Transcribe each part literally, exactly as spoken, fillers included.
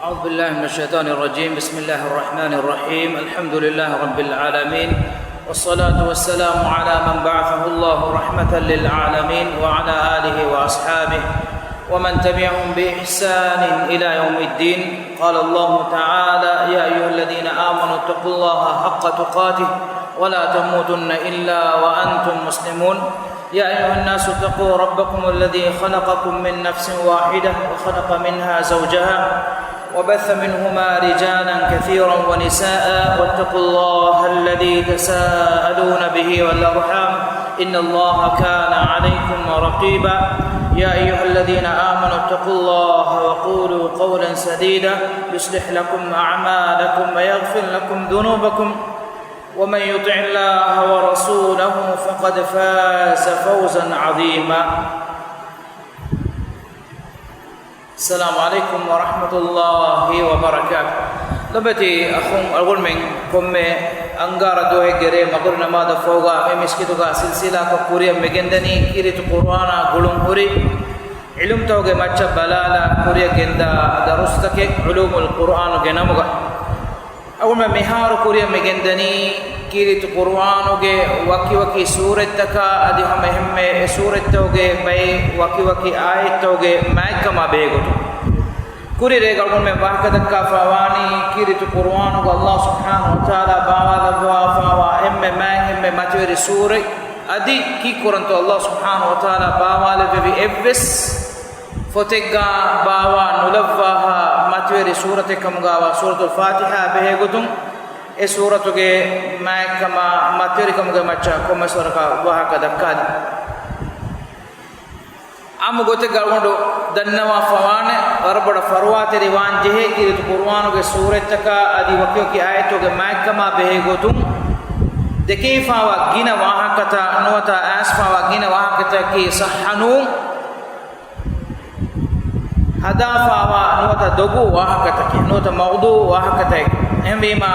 أعوذ بالله من الشيطان الرجيم. بسم الله الرحمن الرحيم. الحمد لله رب العالمين. والصلاة والسلام على من بعثه الله رحمة للعالمين وعلى آله وأصحابه ومن تبعهم بإحسان إلى يوم الدين. قال الله تعالى: يا أيها الذين آمنوا اتقوا الله حق تقاته ولا تموتن إلا وأنتم مسلمون. يا أيها الناس اتقوا ربكم الذي خلقكم من نفس واحدة وخلق منها زوجها وبث منهما رجالا كثيرا ونساء واتقوا الله الذي تساءلون به والأرحام إن الله كان عليكم رقيبا. يا أيها الذين آمنوا اتقوا الله وقولوا قولا سديدا يصلح لكم أعمالكم ويغفر لكم ذنوبكم ومن يطع الله ورسوله فقد فاز فوزا عظيما. السلام عليكم ورحمة الله وبركاته. ލޮބުވެތި އަޚުން އަޅުގަނޑުމެން ކޮންމެ އަންގާރަ ދުވަހެއްގެ ރޭ މަގުރި ނަމާދަށް ފަހުގަ މި މިސްކިތުގަ ސިލްސިލާކޮށް ކުރިއަށް މިގެންދަނީ ކީރިތި ޤުރުއާނާ ގުޅުން ހުރި ޢިލްމުތަކުގެ މައްޗަށް ބަލާލާ ކުރިއަށް ގެންދާ ދަރުސްތަކެއް ޢުލޫމުލް ޤުރުއާނުގެ ނަމުގަ. އަޅުގަނޑުމެން މިހާރު ކުރިއަށް މިގެންދަނީ ކީރިތި ޤުރުއާނުގެ ވަކިވަކި ސޫރަތްތަކާ އަދި ހަމަ އެހެންމެ އެ ސޫރަތްތަކުގެ ބައެއް ވަކިވަކި އާޔަތްތަކުގެ މާތްކަމާ ބެހޭގޮތުން. ކުރި ރޭގަ އަޅުގަނޑުމެން ވާހަކަ ދައްކާފައިވާނީ ކީރިތި ޤުރުއާނުގަ ﷲ ސުބްޙާނަހޫ ވަތަޢާލާ ބާވާލައްވާފައިވާ އެންމެ މާތް އެންމެ މަތިވެރި ސޫރަތް އަދި ކީއްކުރަންތޯ ﷲ ސުބްޙާނަހޫ ވަތަޢާލާ ބާވާލެއްވެވި އެއްވެސް ފޮތެއްގަ ބާވާ ނުލައްވާހާ މަތިވެރި ސޫރަތެއް ކަމުގަވާ ސޫރަތުލް ފާތިޙާ ބެހޭގޮތުން އެ ސޫރަތުގެ މާތްކަމާ މަތިވެރިކަމުގެ މައްޗަށް ކޮންމެސް ވަރަކަށް ވާހަކަ ދައްކާލި. އާއްމު ގޮތެއްގަ އަޅުގަނޑު ދަންނަވާފަވާނެ، ވަރަށް ބޮޑަށް ފަރުވާތެރިވާން ޖެހޭ ކީރިތި ޤުރުއާނުގެ ސޫރަތްތަކާ އަދި ވަކިވަކި އާޔަތުގެ މާތްކަމާ ބެހޭގޮތުން ދެކެވިފައިވާ ގިނަ ވާހަކަތައް ނުވަތަ އައިސްފައިވާ ގިނަ ވާހަކަތަކަކީ ޞައްޙަ ނޫން. ހަދާފައިވާ ނުވަތަ ދޮގު ވާހަކަތަކެއް، ނުވަތަ މައުޟޫޢު ވާހަކަތަކެއް. އެހެންވީމާ،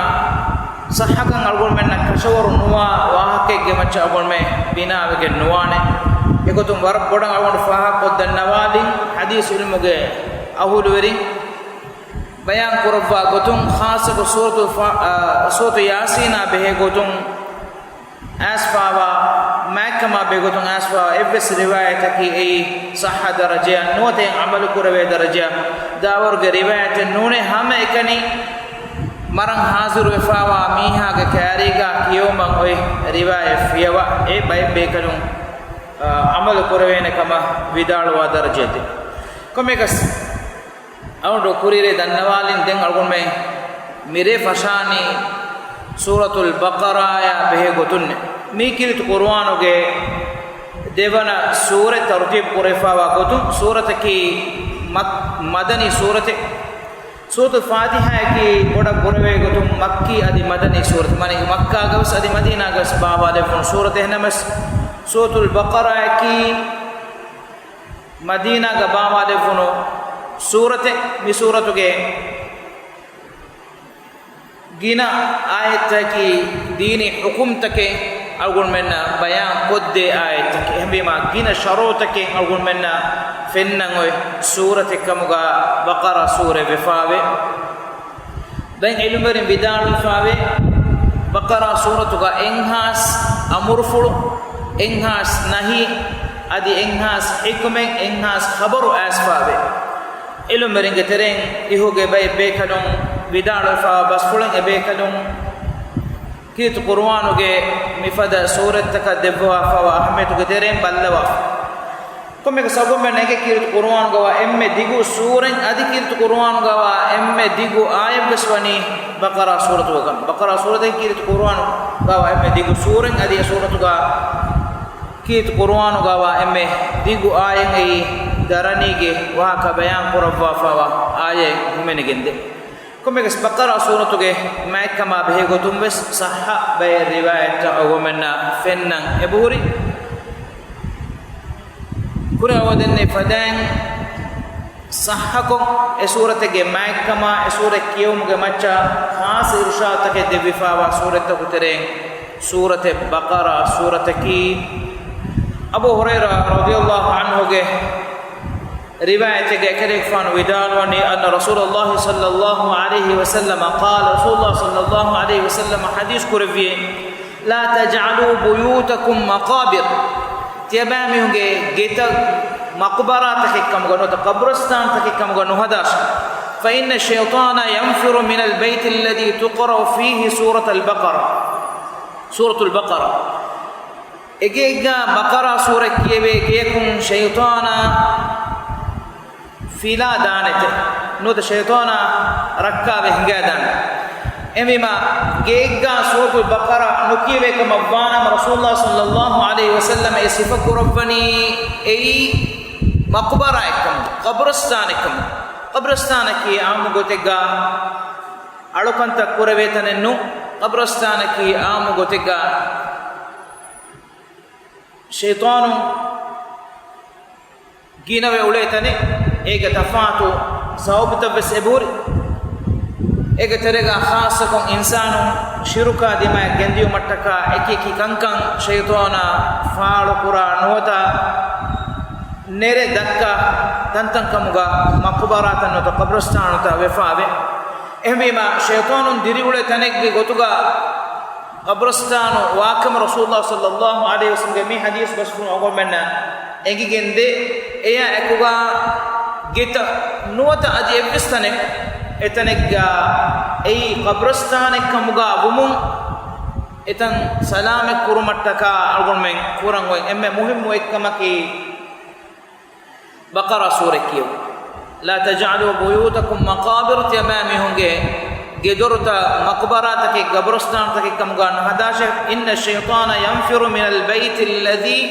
ޞައްޙަކަން އަޅުގަނޑުމެންނަށް ކަށަވަރު ނުވާ ވާހަކައެއްގެ މައްޗަށް އަޅުގަނޑުމެން ބިނާވެގެން ނުވާނެ. އެގޮތުން ވަރަށް ބޮޑަށް އަޅުގަނޑު ފާހަގަކޮށްދަންނަވާލިން، ޙަދީޘް ޢިލްމުގެ އަހުލުވެރިން ބަޔާން ކުރައްވާ ގޮތުން، ޚާއްޞަކޮށް ސޫރަތު ފާ-، އާ، ސޫރަތު ޔާސީނާ ބެހޭ ގޮތުން، އައިސްފައިވާ، މާތްކަމާ ބެހޭގޮތުން އައިސްފައިވާ އެއްވެސް ރިވާޔަތަކީ އެއީ ޞައްޙަ ދަރަޖައަށް ނުވަތަ އެއިން ޢަމަލު ކުރެވޭ ދަރަޖައަށް ދާވަރުގެ ރިވާޔަތެއް ނޫނޭ. ހަމައެކަނި މަރަން ޙާޟިރުވެފައިވާ މީހާގެ ކައިރީގަ ކިޔެވުމަށް އޮތް ރިވާޔަތް ފިޔަވާ އެ ބައެއް ބޭކަލުން، އާ، ޢަމަލު ކުރެވޭނެ ކަމަށް ވިދާޅުވާ ދަރަޖައެއް. ކޮންމެއަކަސް އަޅުގަނޑު ކުރިއިރޭ ދަންނަވާލިން ދެން އަޅުގަނޑުމެން މިރޭ ފަށާނީ ސޫރަތުލް ބަޤަރާއާ ބެހޭ ގޮތުންނޭ. މީ ކީރިތި ޤުރުއާނުގެ ދެވަނަ ސޫރަތް ތަރުތީބު ކުރެވިފައިވާ ގޮތުން. ސޫރަތަކީ މަ-، މަދަނީ ސޫރަތެއް. ސޫރަތުލް ފާތިޙާއަކީ ބޮޑަށް ކުރެވޭ ގޮތުން މައްކީ އަދި މަދަނީ ސޫރަތެއް. މާނައީ މައްކާގަވެސް އަދި މަދީނާގަވެސް ބާވާލެވުނު ސޫރަތެއް. އެހެންނަމަވެސް ސޫރަތުލް ބަޤަރާއަކީ މަދީނާގަ ބާވާލެވުނު ސޫރަތެއް. މި ސޫރަތުގެ ގިނަ އާޔަތްތަކަކީ ދީނީ ޙުކުމްތަކެއް އަޅުގަނޑުމެންނަށް ބަޔާން ކޮށްދޭ އާޔަތްތަކެއް. އެހެންވީމާ، ގިނަ ޝަރުޢުތަކެއް އަޅުގަނޑުމެންނަށް ފެންނަން އޮތް ސޫރަތެއް ކަމުގަ ބަޤަރާ ސޫރަތް ވެފައިވޭ. ދެން ޢިލްމުވެރިން ވިދާޅުވެފައިވޭ، ބަޤަރާ ސޫރަތުގަ އެއްހާސް އަމުރުފުޅު، އެއްހާސް ނަހީ، އަދި އެއްހާސް ޙިކުމަތް، އެއްހާސް ޚަބަރު އައިސްފައިވޭ. ޢިލްމުވެރިންގެ ތެރެއިން އިހުގެ ބައެއް ބޭކަލުން ވިދާޅުވެފައިވާ ބަސްފުޅެއް އެބޭކަލުން ކީރިތި ޤުރުއާނުގެ މިފަދަ ސޫރަތްތަކަށް ދެއްވަވާފައިވާ އަހައްމިޔަތުގެ ތެރެއިން ބައްލަވާފަ. ކޮންމެއަކަސް އަޅުގަނޑުމެން ނެގޭ ކީރިތި ޤުރުއާނުގަވާ އެންމެ ދިގު ސޫރަތް އަދި ކީރިތި ޤުރުއާނުގަވާ އެންމެ ދިގު އާޔަތްވެސް ވަނީ ބަޤަރާ ސޫރަތުގަ ކަމަށް. ބަޤަރާ ސޫރަތަކީ ކީރިތި ޤުރުއާނުގަވާ އެންމެ ދިގު ސޫރަތް އަދި އެ ސޫރަތުގަ ކީރިތި ޤުރުއާނުގަވާ އެންމެ ދިގު އާޔަތް އެއީ ދަރަނީގެ ވާހަކަ ބަޔާން ކުރައްވާފައިވާ އާޔަތް ހިމެނިގެންދޭ. ކޮންމެއަކަސް ބަޤަރާ ސޫރަތުގެ މާތްކަމާ ބެހޭގޮތުން ވެސް ޞައްޙަ ބައެއް ރިވާޔަތްތައް އަޅުގަނޑުމެންނަށް ފެންނަން އެބަހުރި. ކުރިއަށް އޮވަދެންނެވި ފަދައިން ޞައްޙަކޮށް އެ ސޫރަތެއްގެ މާތްކަމާ އެ ސޫރަތް ކިޔެވުމުގެ މައްޗަށް ޚާއްޞަ އިރުޝާދުތަކެއް ދެއްވިފައިވާ ސޫރަތްތަކުގެ ތެރެއިން ސޫރަތެއް ބަޤަރާ ސޫރަތަކީ. އަބޫ ހުރައިރާ ރަޟިޔަﷲ ޢަންހުގެ ރިވާޔަތެއްގައި އެކަލޭގެފާނު ވިދާޅުވަނީ، أن رسول الله صلى الله عليه وسلم قال، ރަސޫލުﷲ ޞައްލަﷲ ޢަލައިހި ވަސައްލަމަ ޙަދީޘް ކުރެއްވިއޭ، لا تجعلوا بيوتكم مقابر. ތިޔަބައިމީހުންގެ ގެތައް މަޤުބަރާތަކެއްކަމުގަ ނުވަތަ ޤަބްރުސްތާންތަކެއްކަމުގަ ނުހަދާށޭ. فإن الشيطان ينفر من البيت الذي تقرأ فيه سورة البقرة. ސޫރަތުލް ބަޤަރާ. އެގެއެއްގަ ބަޤަރާ ސޫރަ ކިޔެވޭ ގެޔަކުން ޝައިޠާނާ ފިލާ ދާނެތެ. ނުވަތަ ޝައިޠާނާ ރައްކާވެ ހިނގާދާނެ. އެހެންވީމާ، ގެއެއްގަ ސޫރަތުލް ބަޤަރާ ނުކިޔެވޭ ކަމަށް ވާނަމަ، ރަސޫލުﷲ ޞައްލަﷲ ޢަލައިހި ވަސައްލަމަ އެ ސިފަ ކުރައްވަނީ އެއީ މަޤުބަރާއެއްކަމުގަ، ޤަބްރުސްތާނެއްކަމުގަ. ޤަބްރުސްތާނަކީ ޢާއްމު ގޮތެއްގަ އަޅުކަންތައް ކުރެވޭ ތަނެއް ނޫން. ޤަބްރުސްތާނަކީ ޢާއްމު ގޮތެއްގަ ޝައިޠާނުން ގިނަވެ އުޅޭ ތަނެއް. އޭގެ ތަފާތު ސަބަބުތައްވެސް އެބަހުރި. އޭގެ ތެރޭގަ ޚާއްޞަކޮށް އިންސާނުން ޝިރުކާ ދިމާއަށް ގެންދިޔުމަށްޓަކާ އެކި އެކި ކަންކަން ޝައިޠާނާ ފާޅުކުރާ ނުވަތަ ނެރެ ދައްކާ ތަންތަންކަމުގަ މަޤުބަރާތައް ނުވަތަ ޤަބްރުސްތާނުތައް ވެފާވޭ. އެހެންވީމާ، ޝައިޠާނުން ދިރިއުޅޭ ތަނެއްގެ ގޮތުގަ ޤަބްރުސްތާނު ވާކަމަށް ރަސޫލުﷲ ޞައްލަﷲ ޢަލައިހި ވަސައްލަމްގެ މި ޙަދީޘް ބަސްފުޅު އަޅުގަނޑުމެންނަށް އެނގިގެންދޭ. އެޔާ އެކުގަ ގެތައް ނުވަތަ އަދި އެއްވެސް ތަނެއް، އެތަނެއްގަ އެއީ ޤަބްރުސްތާނެއްކަމުގަ ވުމުން އެތަން ސަލާމަތް ކުރުމަށްޓަކާ އަޅުގަނޑުމެން ކުރަން އޮތް އެންމެ މުހިއްމު އެއްކަމަކީ، ބަޤަރާ ސޫރަ ކިޔެވުން. لا تجعلوا بيوتكم مقابر، ތިޔަބައިމީހުންގެ ގެދޮރުތައް މަޤުބަރާތަކެއް، ޤަބްރުސްތާނުތަކެއްކަމުގަ ނުހަދާށޭ. إن الشيطان ينفر من البيت الذي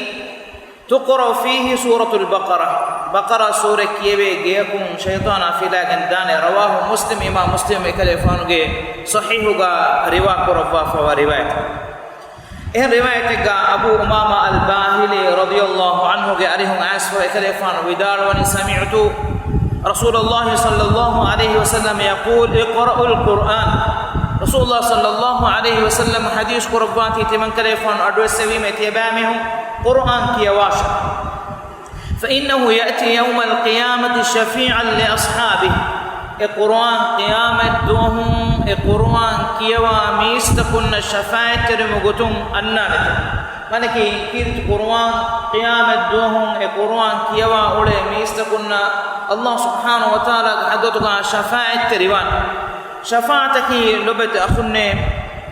تقرأ فيه سورة البقرة. ބަޤަރާ ސޫރަ ކިޔެވޭ ގެޔަކުން ޝައިޠާނާ ފިލާގެން ދާނެ. رواه مسلم، އިމާމް މުސްލިމް އެކަލޭގެފާނުގެ ޞަޙީޙުގަ ރިވާ ކުރައްވާފައިވާ ރިވާޔަތެއް. އެހެން ރިވާޔަތެއްގަ އަބޫ އުމާމާ އަލްބާހިލީ ރަޟިޔަﷲ ޢަންހުގެ އަރިހުން އައިސްފަ އެކަލޭގެފާނު ވިދާޅުވަނީ، سمعت رسول الله صلى الله عليه وسلم يقول، اقرأوا القرآن. ރަސޫލުﷲ ޞައްލަﷲ ޢަލައިހި ވަސައްލަމް ޙަދީޘް ކުރައްވާތީ، ތިމަންކަލޭގެފާނު އަޑުއެއްސެވީމޭ، ތިޔަބައިމީހުން ޤުރުއާން ކިޔަވާށޭ. فإنه يأتي يوم القيامة شفيعا لأصحابه. އެ ޤުރުއާން ޤިޔާމަތް ދުވަހު އެ ޤުރުއާން ކިޔަވާ މީސްތަކުންނަށް ޝަފާޢަތްތެރިވުމުގެ ގޮތުން އަންނާނެތެ. މާނައަކީ، ކީރިތި ޤުރުއާން ޤިޔާމަތް ދުވަހު އެ ޤުރުއާން ކިޔަވާ އުޅޭ މީސްތަކުންނަށް ﷲ ސުބްޙާނަހޫ ވަތަޢާލާގެ ޙަޟްރަތުގަ ޝަފާޢަތްތެރިވާނެ. ޝަފާޢަތަކީ ލޮބުވެތި އަޚުންނޭ،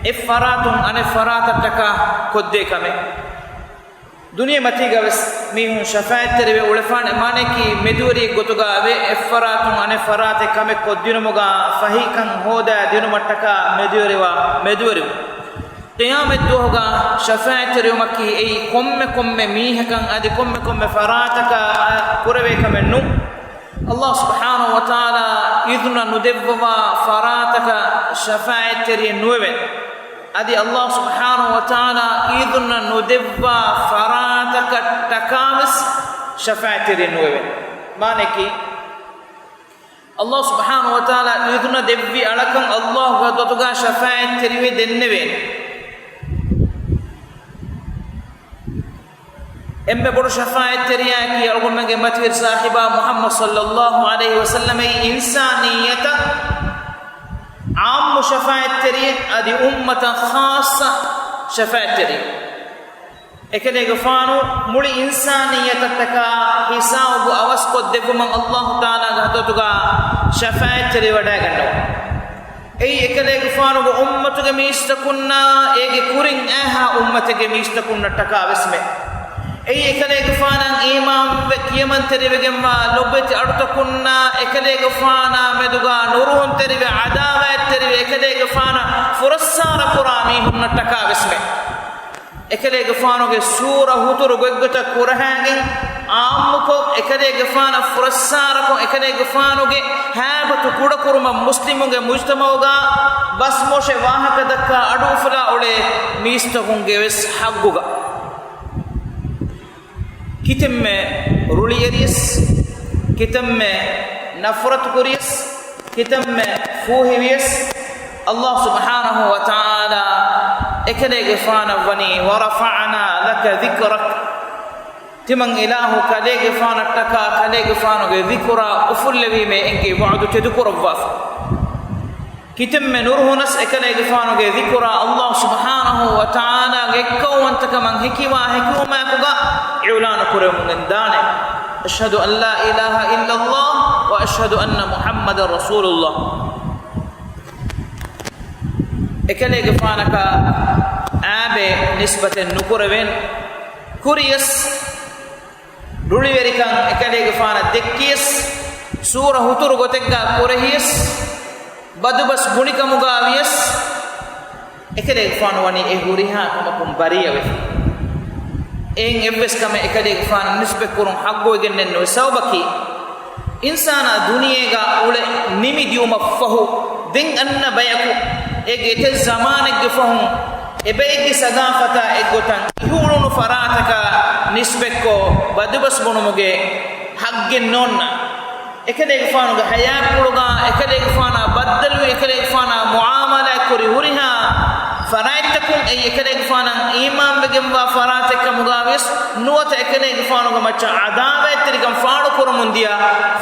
އެއް ފަރާތުން އަނެއް ފަރާތަށްޓަކާ ކޮށްދޭ ކަމެއް. ދުނިޔެމަތީގަވެސް މީހުން ޝަފާޢަތްތެރިވެ އުޅެފާނެ، މާނައަކީ މެދުވެރިއެއް ގޮތުގަ ވެ، އެއްފަރާތުން އަނެއް ފަރާތެއް ކަމެއް ކޮށްދިނުމުގަ ފަހިކަން ހޯދާ ދިނުމަށްޓަކާ މެދުވެރިވާ މެދުވެރިވުން. ޤިޔާމަތްދުވަހުގަ ޝަފާޢަތްތެރިވުމަކީ އެއީ ކޮންމެ ކޮންމެ މީހަކަށް އަދި ކޮންމެ ކޮންމެ ފަރާތަކަށް ކުރެވޭ ކަމެއް ނޫން. ﷲ ސުބްޙާނަހޫ ވަތަޢާލާ އިޛުނަ ނުދެއްވަވާ ފަރާތަކަށް ޝަފާޢަތްތެރިއެއް ނުވެވޭނެ. އަދި ﷲ ސުބްޙާނަހޫ ވަތަޢާލާ އިޛުނަ ނުދެއްވާ ފަރާތަކަށްޓަކާވެސް ޝަފާޢަތްތެރިއެއް ނުވެވޭނެ. މާނައަކީ، ﷲ ސުބްޙާނަހޫ ވަތަޢާލާ އިޛުނަ ދެއްވި އަޅަކަށް ﷲގެ ޙަޟްރަތުގަ ޝަފާޢަތްތެރިވެ ދެންނެވޭނެ. އެންމެ ބޮޑު ޝަފާޢަތްތެރިޔާއަކީ އަޅުގަނޑުމެންގެ މަތިވެރި ޞާޙިބާ މުޙައްމަދު ޞައްލަﷲ ޢަލައިހި ވަސައްލަމް އިންސާނިއްޔަތަށް ޢާއްމު ޝަފާޢަތްތެރިއެއް އަދި އުއްމަތަށް ޚާއްޞަ ޝަފާޢަތްތެރިއެއް. އެކަލޭގެފާނު މުޅި އިންސާނިއްޔަތަށްޓަކާ ހިސާބު އަވަސްކޮށްދެއްވުމަށް ﷲ ތަޢާލާގެ ޙަޟްރަތުގަ ޝަފާޢަތްތެރިވެވަޑައިގަންނަވާ. އެއީ އެކަލޭގެފާނުގެ އުއްމަތުގެ މީސްތަކުންނާ އޭގެ ކުރިން އައިހާ އުއްމަތެއްގެ މީސްތަކުންނަށްޓަކާ ވެސްމެ. އެއީ އެކަލޭގެފާނަށް އީމާންވެ ކިޔަމަންތެރިވެގެންވާ ލޮބުވެތި އަޑުތަކުންނާ އެކަލޭގެފާނާ މެދުގަ ނުރުހުންތެރިވެ ޢަދާވާތްތެރިވެ އެކަލޭގެފާނަށް ފުރައްސާރަ ކުރާ މީހުންނަށްޓަކާ ވެސްމެ. އެކަލޭގެފާނުގެ ސޫރަ ހުތުރު ގޮތްގޮތަށް ކުރަހައިގެން ޢާއްމުކޮށް، އެކަލޭގެފާނަށް ފުރައްސާރަކޮށް، އެކަލޭގެފާނުގެ ހައިބަތު ކުޑަކުރުމަށް މުސްލިމުންގެ މުޖްތަމަޢުގަ ބަސްމޮށެ ވާހަކަ ދައްކާ އަޑުއުފުލާ އުޅޭ މީސްތަކުންގެ ވެސް ޙައްޤުގަ. ކިތަންމެ ރުޅިއެރިޔަސް، ކިތަންމެ ނަފްރަތު ކުރިޔަސް، ކިތަންމެ ފޫހިވިޔަސް، ﷲ ސުބްޙާނަހޫ ވަތަޢާލާ އެކަލޭގެފާނަށް ވަނީ، ورفعنا لك ذكرك. ތިމަން އިލާހު ކަލޭގެފާނަށްޓަކާ ކަލޭގެފާނުގެ ޛިކުރާ އުފުއްލެވީމޭ އެންގި ވަޢުދު ތެދުކުރައްވާފަ. ކިތަންމެ ނުރުހުނަސް އެކަލޭގެފާނުގެ ޛިކުރާ ﷲ ސުބްޙާނަހޫ ވަތަޢާލާގެ އެއްކައުވަންތަކަމަށް ހެކިވާ ހެކިވުމާއެކުގަ އިޢުލާނު ކުރެވެމުން ދާނެ. أشهد أن لا إله إلا الله وأشهد أن محمدا رسول الله. އެކަލޭގެފާނަކަށް އާބެ ނިސްބަތެއް ނުކުރެވޭނެ. ކުރިޔަސް ރުޅިވެރިކަން އެކަލޭގެފާނަށް ދެއްކިޔަސް، ސޫރަ ހުތުރު ގޮތެއްގަ ކުރެހިޔަސް، ބަދުބަސް ބުނިކަމުގަ ވިޔަސް، އެކަލޭގެފާނު ވަނީ އެ ހުރިހާ ކަމަކުން ބަރީއަވެފަ. އެއިން އެއްވެސް ކަމެއް އެކަލޭގެފާނަށް ނިސްބަތްކުރުން ޙައްޤުވެގެންނެއްނުވެ. ސަބަބަކީ، އިންސާނާ ދުނިޔޭގަ އުޅެ ނިމި ދިއުމަށްފަހު، ދެން އަންނަ ބަޔަކު އޭގެ އެތައް ޒަމާނެއްގެ ފަހުން އެބައެއްގެ ސަގާފަތާ އެއްގޮތަށް އިހުއުޅުނު ފަރާތަކާ ނިސްބަތްކޮށް، ބަދުބަސް ބުނުމުގެ ޙައްޤެއް ނޯންނާނެ. އެކަލޭގެފާނުގެ ޙަޔާތްޕުޅުގަ އެކަލޭގެފާނާ ބައްދަލުވި، އެކަލޭގެފާނާ މުޢާމަލާތްކުރި ހުރިހާ ފަރާތްތަކުން އެއީ އެކަލޭގެފާނަށް އީމާންވެގެންވާ ފަރާތެއްކަމުގަ ވިޔަސް، ނުވަތަ އެކަލޭގެފާނުގެ މައްޗަށް ޢަދާވާތްތެރިކަން ފާޅުކުރަމުންދިޔަ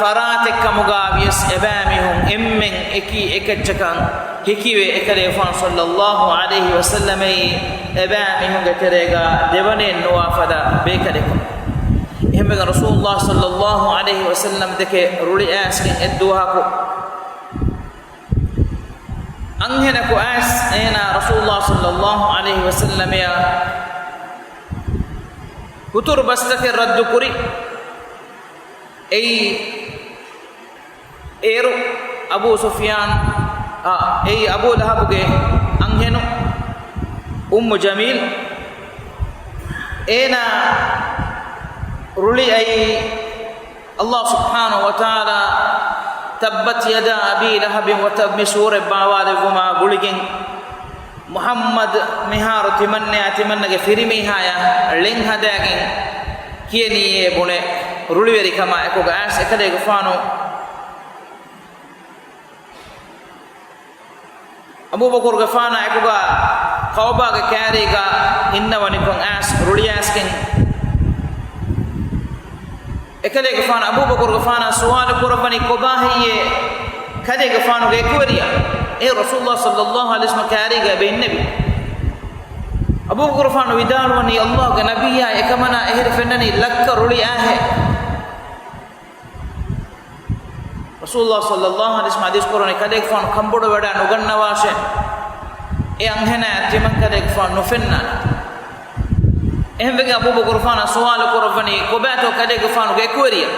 ފަރާތެއްކަމުގަ ވިޔަސް، އެބައިމީހުން އެންމެން އެކީ އެކައްޗަކަށް ހެކިވޭ، އެކަލޭގެފާނު ޞައްލައްލާހު ޢަލައިހި ވަސައްލަމައީ އެބައިމީހުންގެ ތެރޭގަ ދެވަނައެއް ނުވާ ފަދަ ބޭކަލެކު. އެހެންވެގެން ރަސޫލުﷲ ޞައްލައްލާހު ޢަލައިހި ވަސައްލަމް ދެކެ ރުޅިއައިސްގެން އެއްދުވަހަކު އަންހެނަކު އައިސް އޭނާ ރަސޫލުﷲ ޞައްލައްލާހު ޢަލައިހި ވަސައްލަމައަށް ހުތުރު ބަސްތަކެއް ރައްދުކުރި. އެއީ އޭރު އަބޫ ސުފްޔާން، އާ، އެއީ އަބޫ ލަހަބުގެ އަންހެނު އުއްމު ޖަމީލް. އޭނާ ރުޅިއައީ ﷲ ސުބްޙާނަހޫ ވަތަޢާލާ ތައްބަތް ޔަދާ އަބީ ލަހަބިން ވަތައްބް މި ސޫރަތް ބާވާލެއްވުމާ ގުޅިގެން، މުޙައްމަދު މިހާރު ތިމަންނަޔާ ތިމަންނަގެ ފިރިމީހާޔާ ޅެން ހަދާގެން ކިޔަނީއޭ ބުނެ، ރުޅިވެރިކަމާ އެކުގަ އައިސް އެކަލޭގެފާނު އަބޫބަކުރުގެފާނާ އެކުގަ ކައުބާގެ ކާރީގަ އިންނަވަނިކޮށް އައިސް ރުޅިއައިސްގެން އެކަލޭގެފާނު އަބޫބަކުރުގެފާނާ ސުވާލު ކުރައްވަނީ ކޮބާ ހެއްޔޭ ކަލޭގެފާނުގެ އެކުވެރިޔާ؟ އޭ ރަސޫލުﷲ ޞައްލައްލާހު ޢަލައިހި ވަސައްލަމަ ކާރީގަ އެބަ އިންނެވި. އަބޫބަކުރުގެފާނު ވިދާޅުވަނީ، ﷲގެ ނަބިއްޔާ، އެކަމަނާ އެހެރަ ފެންނަނީ ލައްކަ ރުޅިއާހޭ. ރަސޫލުﷲ ޞައްލައްލާހު ޢަލައިހި ވަސައްލަމަ ޙަދީޘް ކުރަނީ ކަލޭގެފާނު ކަންބޮޑުވެވަޑައި ނުގަންނަވާށޭ. އެ އަންހެނާ ތިމަން ކަލޭގެފާނު ނުފެންނާނެ. އެހެންވެގެން އަބޫބަކުރުގެފާނާ ސުވާލު ކުރައްވަނީ ކޮބާތޯ ކަލޭގެފާނުގެ އެކުވެރިޔާ؟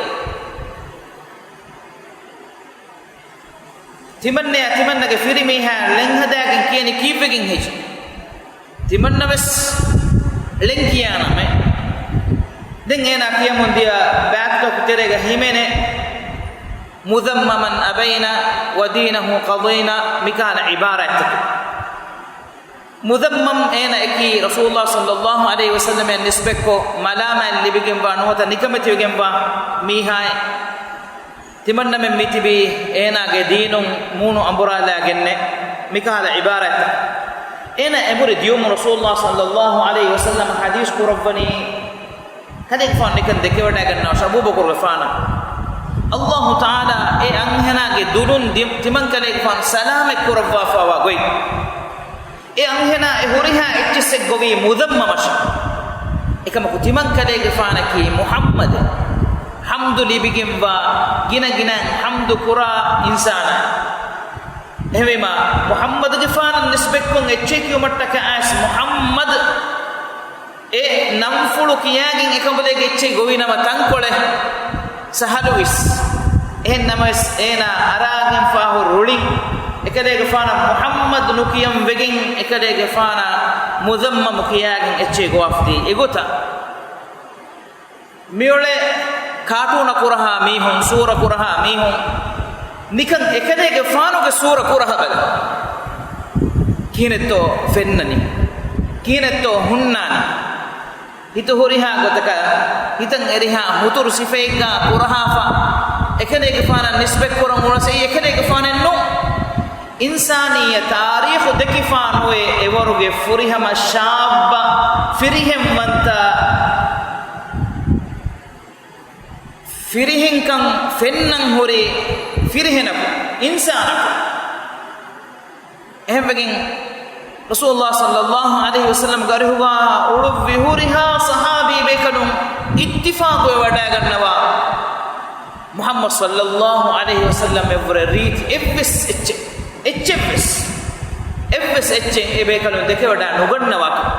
ތިމަންނަޔާ ތިމަންނަގެ ފިރިމީހާ ޅެން ހަދާގެން ކިޔަނީ ކީއްވެގެން ހެއްޔޭ؟ ތިމަންނަވެސް ޅެން ކިޔާނަމޭ. ދެން އޭނާ ކިޔަމުން ދިޔަ ބައިތުތަކު ތެރޭގަ ހިމެނޭ، مذمما أبينا ودينه قضينا، މިކަހަލަ ޢިބާރާތްތަކެއް. މުޛައްމަމް އޭނައަކީ ރަސޫލުﷲ ޞައްލައްލާހު ޢަލައިހި ވަސައްލަމައަށް ނިސްބަތްކޮށް މަލާމާތް ލިބިގެންވާ ނުވަތަ ނިކަމެތިވެގެންވާ މީހާއެއް. ތިމަންނަމެން މިތިބީ އޭނާގެ ދީނުން މޫނު އަނބުރާލާގެންނޭ. މިކަހަލަ ޢިބާރާތްތައް. އޭނާ އެނބުރި ދިޔުމުން ރަސޫލުﷲ ޞައްލައްލާހު ޢަލައިހި ވަސައްލަމަ ޙަދީޘް ކުރައްވަނީ، ކަލޭގެފާނު ނިކަން ދެކެވަޑައިގަންނަވާށޭ އަބޫބަކުރުގެފާނަށް. ﷲ ތަޢާލާ އެ އަންހެނާގެ ދުލުން ދި-، ތިމަން ކަލޭގެފާނު ސަލާމަތް ކުރައްވާފައިވާ ގޮތް. އެ އަންހެނާ އެ ހުރިހާ އެއްޗިއްސެއް ގޮވީ މުޛައްމަމަށް. އެކަމަކު ތިމަން ކަލޭގެފާނަކީ މުޙައްމަދެއް. ޙަމްދު ލިބިގެންވާ ގިނަ ގިނައިން ޙަމްދު ކުރާ އިންސާނާ. އެހެންވީމާ، މުޙައްމަދުގެފާނަށް ނިސްބަތްކޮށް އެއްޗެއް ކިޔުމަށްޓަކައި އައިސް މުޙައްމަދު އެ ނަންފުޅު ކިޔާގެން އެކަނބަލެއްގެ އެއްޗެއް ގޮވިނަމަ ތަންކޮޅެއް ސަހަލުވިސް. އެހެން ނަމަވެސް، އޭނާ އަރާގެންފާހުރި ރުޅިން އެކަލޭގެފާނަށް މުޙައްމަދު ނުކިޔަން ވެގެން، އެކަލޭގެފާނާ މުޛައްމަމު ކިޔާގެން އެއްޗެއް ގޮވާފަ ދިޔަ. އެގޮތަށް މިއުޅޭ ކާޓޫނަށް ކުރަހާ މީހުން، ސޫރަ ކުރަހާ މީހުން، ނިކަން އެކަލޭގެފާނުގެ ސޫރަ ކުރަހަ ބަލަ. ކިހިނެއްތޯ ފެންނަނީ؟ ކިހިނެއްތޯ ހުންނާނީ؟ ހިތު ހުރިހާ ގޮތަކަށް، ހިތަށް އެރިހާ ހުތުރު ސިފައެއްގަ ކުރަހާފަ، އެކަލޭގެފާނަށް ނިސްބަތްކުރަން އުޅުނަސް އެއީ އެކަލޭގެފާނެއް ނޫން. އިންސާނިއްޔަ ތާރީޚު ދެކިފާ ނުވޭ އެވަރުގެ ފުރިހަމަ ޝާއްބަ ފިރިހެންވަންތަ ފިރިހެންކަން ފެންނަން ހުރި ފިރިހެނަކު، އިންސާނަކު. އެހެންވެގެން ރަސޫލުﷲ ޞައްލަﷲ ޢަލައިހި ވަސައްލަމްގެ އަރިހުގާ އުޅުއްވި ހުރިހާ ޞަޙާބީ ބޭކަލުން އިއްތިފާޤުވެވަޑައިގަންނަވާ، މުޙައްމަދު ޞައްލަﷲ ޢަލައިހި ވަސައްލަމް އެއްވުރެ ރީތި އެއްވެސް އެއްޗެއް، އެއްޗެއްވެސް، އެއްވެސް އެއްޗެއް އެ ބޭކަލުން ދެކެވަޑައި ނުގަންނަވާކަން.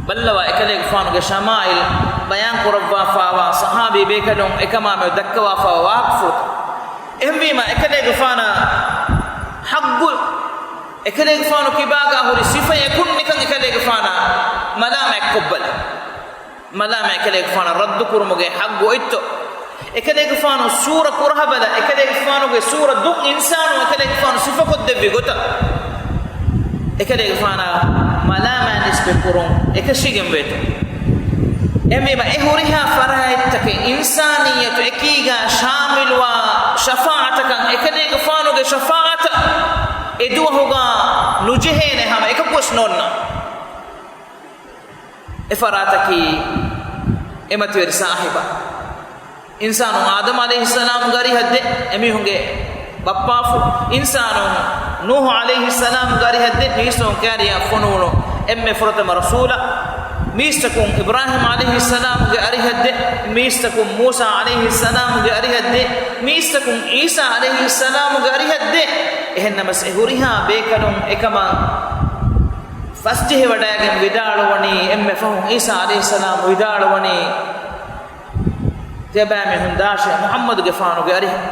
ބައްލަވާ އެކަލޭގެފާނުގެ ޝަމާއިލް ބަޔާން ކުރައްވާފާވާ ޞަޙާބީ ބޭކަލުން އެކަމާ މެދު ދައްކަވާފާވާ ވާހަކަފުޅުތައް. އެހެންވީމަ އެކަލޭގެފާނާ ޙައްޤު، އެކަލޭގެފާނު ކިބާގާ ހުރި ސިފައެއް ނިކަން އެކަލޭގެފާނާ މަލާމާތްކޮށްބަލަ. މަލާމާތް އެކަލޭގެފާނަށް ރައްދު ކުރުމުގެ ޙައްޤު އޮތްތޯ؟ އެކަލޭގެފާނު ސޫރަ ކުރަހަބަލަ، އެކަލޭގެފާނުގެ ސޫރަ ދުށް އިންސާނު އެކަލޭގެފާނު ސިފަކޮށްދެއްވި ގޮތަށް އެކަލޭގެފާނާ މަލާމާތް ނިސްބަތްކުރުން އެކަށީގެންވޭތޯ؟ އެހެންވީމަ އެ ހުރިހާ ފަރާތްތަކެއް އިންސާނިއްޔަތު އެކީގާ ޝާމިލުވާ ޝަފާޢަތަކަށް އެކަލޭގެފާނުގެ ޝަފާޢަތަށް އެދުވަހުގާ ނުޖެހޭނެ ހަމަ އެކަކުވެސް ނޯންނާނެ. އެފަރާތަކީ އެމަތިވެރި ސާހިބާ. އިންސާނު އާދަމް ޢަލައިހިއްސަލާމުގެ އަރިހަށްދޭ އެމީހުންގެ ބައްޕާފުޅު. އިންސާނު ނޫޙު ޢަލައިހިއްސަލާމުގެ އަރިހަށްދޭ މީސްތަކުން ކައިރިއަށް ފޮނުވުނު އެންމެ ފުރަތަމަ ރަސޫލާ. މީސްތަކުން އިބްރާހީމް ޢަލައިހިއްސަލާމުގެ އަރިހަށްދޭ، މީސްތަކުން މޫސާ ޢަލައިހިއްސަލާމުގެ އަރިހަށްދޭ، މީސްތަކުން ޢީސާ ޢަލައިހިއްސަލާމުގެ އަރިހަށްދޭ. އެހެންނަމަސް އެ ހުރިހާ ބޭކަލުން އެކަމަށް ފަސްޖެހިވަޑައިގެން ވިދާޅުވަނީ، އެންމެ ފަހުން ޢީސާ ޢަލައިހިއްސަލާމް ވިދާޅުވަނީ، ތިޔަބައިމީހުން ދާށޭ މުޙައްމަދުގެފާނުގެ އަރިހަށް.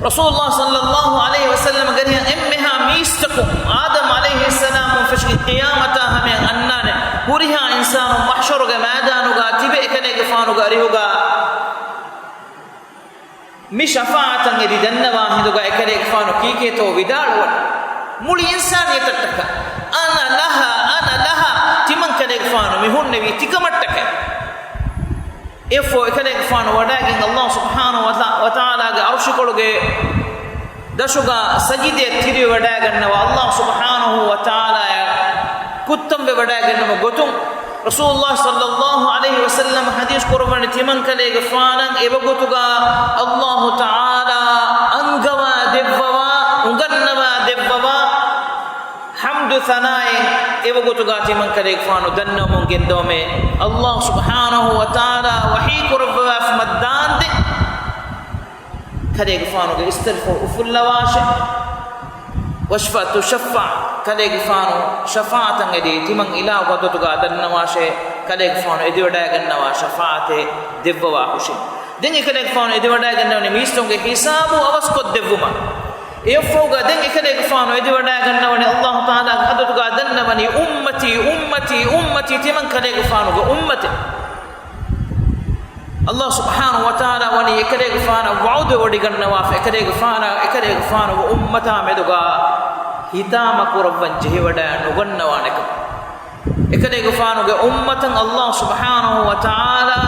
ރަސޫލުﷲ ޞައްލަﷲ ޢަލައިހި ވަސައްލަމްގެ އަރިހަށް އެންމެހާ މީސްތަކުން އާދަމް ޢަލައިހިއްސަލާމުން ފެށިގެން ޤިޔާމަތާ ހަމަޔަށް އަންނާނެ ހުރިހާ އިންސާނުން މަޙްޝަރުގެ މައިދާނުގާ ތިބެ އެކަލޭގެފާނުގެ އަރިހުގާ މި ޝަފާޢަތަށް އެދި ދަންނަވާ ހިނދުގަ އެކަލޭގެފާނު ކީކޭތޯ ވިދާޅުވަނީ؟ މުޅި އިންސާނިއްޔަތަށްޓަކާ، "أنا لها، أنا لها"، ތިމަން ކަލޭގެފާނު މި ހުންނެވީ ތިކަމަށްޓަކައި. އެއަށްފަހު އެކަލޭގެފާނު ވަޑައިގެން ﷲ ސުބްޙާނަހޫ ވަތަ-، ވަތަޢާލާގެ ޢަރުޝިކޮޅުގެ ދަށުގަ ސަޖިދަޔަށް ތިރިވެވަޑައިގަންނަވާ ﷲ ސުބްޙާނަހޫ ވަތަޢާލާއަށް ކުއްތަންވެވަޑައިގެންނުމުގެ ގޮތުން، ރަސޫލުﷲ ޞައްލަﷲ ޢަލައިހި ވަސައްލަމަ ޙަދީޘް ކުރައްވަނީ، ތިމަން ކަލޭގެފާނަށް އެވަގުތުގަ ﷲ ތަޢާލާ އަންގަވާ ދެއްވަވާ، އުނގަންނަވާ ދެއްވަވާ ޙަމްދު ސަނާއެއް އެވަގުތުގަ ތިމަން ކަލޭގެފާނު ދަންނަވަމުން ގެންދަވަމޭ، ﷲ ސުބްޙާނަހޫ ވަތަޢާލާ ވަޙީ ކުރައްވަވާފަ ދާންދެން ކަލޭގެފާނުގެ އިސްތަށިފަހު އުފުއްލަވާށޭ. ވަޝްފަޢް ތުޝައްފަޢް، ކަލޭގެފާނު ޝަފާޢަތަށް އެދި، ތިމަން އިލާހު ޙަޟްރަތުގަ ދަންނަވާށޭ، ކަލޭގެފާނު އެދިވަޑައިގަންނަވާ ޝަފާޢަތެއް ދެއްވަވާ ހުށިން. ދެން އެކަލޭގެފާނު އެދިވަޑައިގަންނަވަނީ މީސްތަކުންގެ ހިސާބު އަވަސްކޮށްދެއްވުމަށް. އެއަށްފަހުގަ ދެން އެކަލޭގެފާނު އެދިވަޑައިގަންނަވަނީ ﷲ ތަޢާލާގެ ޙަޟްރަތުގަ ދަންނަވަނީ، "އުއްމަތީ، އުއްމަތީ، އުއްމަތީ، ތިމަން ކަލޭގެފާނުގެ އުއްމަތެއް." ﷲ ސުބްޙާނަހޫ ވަތަޢާލާ ވަނީ އެކަލޭގެފާނަށް ވަޢުދުވެވޮޑިގަންނަވާފަ، އެކަލޭގެފާނަށް، އެކަލޭގެފާނުގެ އުއްމަތާ މެދުގަ ހިތާމަ ކުރައްވަން ޖެހިވަޑައި ނުގަންނަވާނެކަމަށް. އެކަލޭގެފާނުގެ އުއްމަތަށް ﷲ ސުބްޙާނަހޫ ވަތަޢާލާ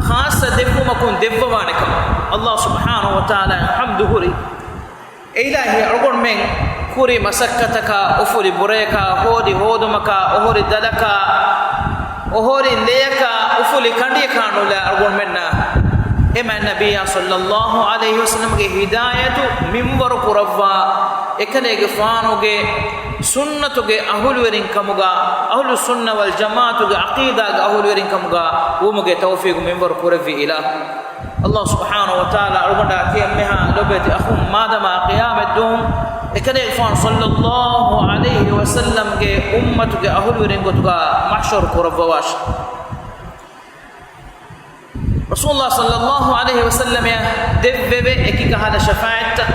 ޚާއްޞަ ދެއްވުމަކުން ދެއްވަވާނެކަމަށް ﷲ ސުބްޙާނަހޫ ވަތަޢާލާއަށް ޙަމްދު ހުރި. އެއިލާހީ، އަޅުގަނޑުމެން ކުރި މަސައްކަތަކާ، އުފުލި ބުރަޔަކާ، ހޯދި ހޯދުމަކާ، އޮހޮރި ދަލަކާ، އޮހޮރި ލެޔަކާ، އުފުލި ކަނޑިޔަކާ ނުލާ އަޅުގަނޑުމެންނަށް އެމަ ނަބިއްޔާ ޞައްލަﷲ ޢަލައިހި ވަސައްލަމްގެ ހިދާޔަތު މިންވަރު ކުރައްވާ، އެކަލޭގެފާނުގެ ސުންނަތުގެ އަހުލުވެރިން ކަމުގަ، އަހުލުއްސުންނަ ވަލްޖަމާޢަތުގެ ޢަޤީދާގެ އަހުލުވެރިން ކަމުގަ ވުމުގެ ތައުފީޤު މިންވަރު ކުރެއްވި އިލާހު. ﷲ ސުބްޙާނަހޫ ވަތަޢާލާ އަޅުގަނޑާ ތި އެންމެހާ ލޮބުވެތި އަޚުން މާދަމާ ޤިޔާމަތްދުވަހު އެކަލޭގެފާނު ޞައްލަﷲ ޢަލައިހި ވަސައްލަމްގެ އުއްމަތުގެ އަހުލުވެރިން ގޮތުގަ މަޙްޝަރު ކުރައްވަވާށި. ރަސޫލުﷲ ޞައްލަﷲ ޢަލައިހި ވަސައްލަމަށް ދެއްވެވޭ އެކި ކަހަލަ ޝަފާޢަތްތައް،